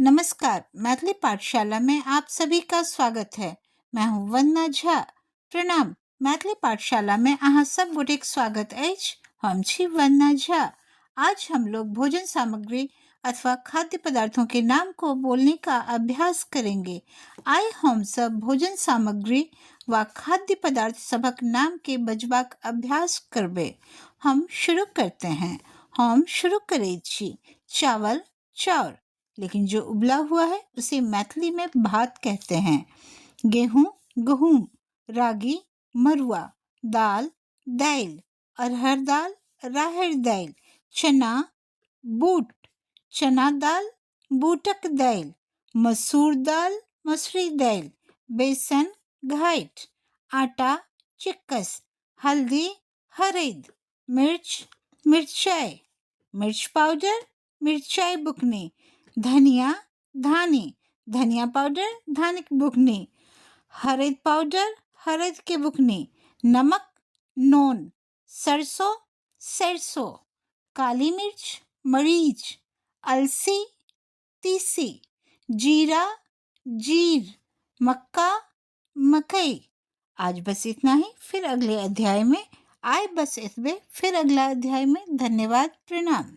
नमस्कार, मैथिली पाठशाला में आप सभी का स्वागत है। मैं हूँ वंदना झा। प्रणाम, मैथिली पाठशाला में अहाँ सब गोटेक स्वागत अछि। हम छी वंदना झा। आज हम लोग भोजन सामग्री अथवा खाद्य पदार्थों के नाम को बोलने का अभ्यास करेंगे। आइ हम सब भोजन सामग्री वा खाद्य पदार्थ सभक नाम के बजबाक अभ्यास करबै। हम शुरू करते हैं। हम शुरू करै छी। चावल, चाउर, लेकिन जो उबला हुआ है उसे मैथिली में भात कहते हैं। गेहूं, गहूम, रागी, मरुआ, दाल, दाइल, अरहर दाल, राहरि दालि, चना, बूट, चना दाल, बूटक दालि, मसूर दाल, मसुरी दालि, बेसन, घाटि, आटा, चिक्कस, हल्दी, हरदि, मिर्च, मिरचाइ, मिर्च पाउडर, मिरचाइ बुकनी, धनिया, धानी, धनिया पाउडर, धानीक बुकनी, हरदि पाउडर, हरदि के बुकनी, नमक, नोन, सरसों, सरिसो, काली मिर्च, मरीच, अलसी, तीसी, जीरा, जीर, मक्का, मकई। आज बस इतना ही, फिर अगले अध्याय में। आइ बस एतबे, फिर अगला अध्याय में। धन्यवाद, प्रणाम।